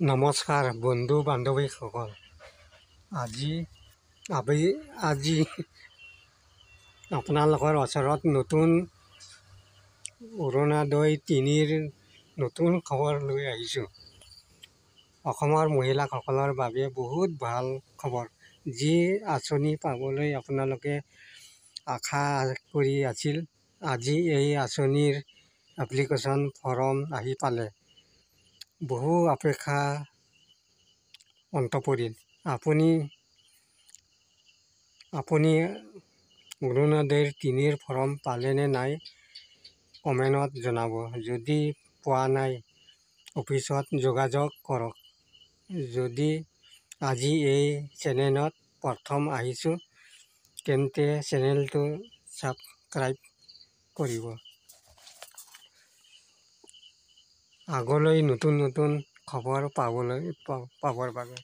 নমস্কাৰ বন্ধু বান্ধৱীসকল, আজি আজি আপোনালোকৰ ওচৰত নতুন অৰুণোদয় 3ৰ নতুন খবৰ লৈ আহিছোঁ। অসমৰ মহিলাসকলৰ বাবে বহুত ভাল খবৰ। যি আঁচনি পাবলৈ আপোনালোকে আশা কৰি আছিল, আজি এই আঁচনিৰ এপ্লিকেশ্যন ফৰ্ম আহি পালে। বহু অপেক্ষা অন্ত পৰিল। আপুনি আপুনি অৰুণোদয়ৰ 3ৰ ফৰ্ম পালেনে নাই কমেণ্টত জনাব। যদি পোৱা নাই, অফিচত যোগাযোগ কৰক। যদি আজি এই চেনেলত প্ৰথম আহিছোঁ, তেন্তে চেনেলটো ছাবস্ক্ৰাইব কৰিব। আগলৈ নতুন নতুন খবৰ পাবৰ বাবে।